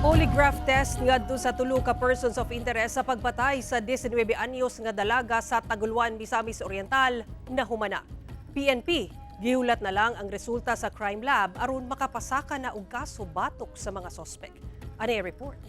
Polygraph test ngadto sa tulo ka persons of interest sa pagpatay sa 19 anyos nga dalaga sa Taguluan, Misamis Oriental nahumana. PNP gihulat na lang ang resulta sa crime lab aron makapasaka na og kaso batok sa mga sospek. Ani report.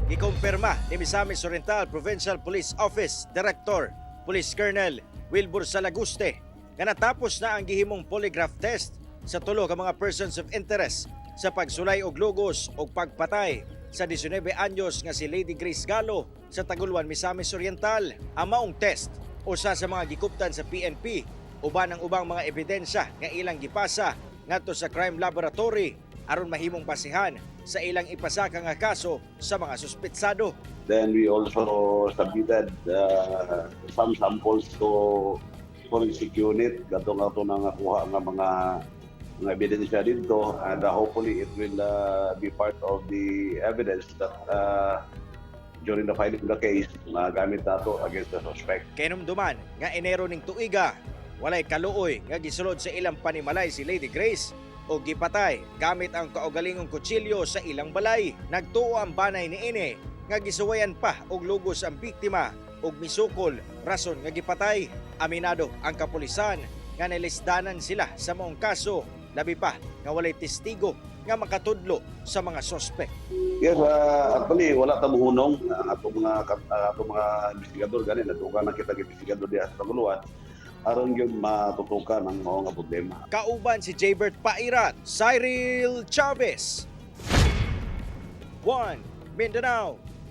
Gikumpirma ni Misamis Oriental Provincial Police Office Director Police Colonel Wilbur Salaguste nga natapos na ang gihimong polygraph test sa tulo ka mga persons of interest sa pagsulay og lugos og pagpatay sa 19 anyos nga si Lady Grace Galo sa Taguluan, Misamis Oriental. Ang maong test usa sa mga gikuptan sa PNP uban ang ubang mga ebidensya nga ilang gipasa ngadto sa crime laboratory aron mahimong basihan sa ilang ipasaka nga kaso sa mga suspetsado. Then we also submitted some samples to forensic unit kadtong ato na nakuha nga mga ebidensya dito and hopefully it will be part of the evidence that during the filing of the case magamit nato against the suspect. Kahinumduman nga Enero ning tuiga, walay kaluoy nga gisulod sa ilang panimalay si Lady Grace o gipatay gamit ang kaugalingong kutsilyo sa ilang balay. Nagtuo ang banay niini nga gisuwayan pa og lugos ang biktima og misukol, rason nga gipatay. Aminado ang kapulisan nga nilisdanan sila sa maong kaso, labi pa nga walay testigo nga makatudlo sa mga sospek. Yes, actually wala ta mohunong ang atong mga investigador gani, naduga na kita investigador diha sa Taguluan aron gyud matutukan ang mao nga problema. Kauban si Jaybert Pairat, Cyril Chavez. 1 Mindanao.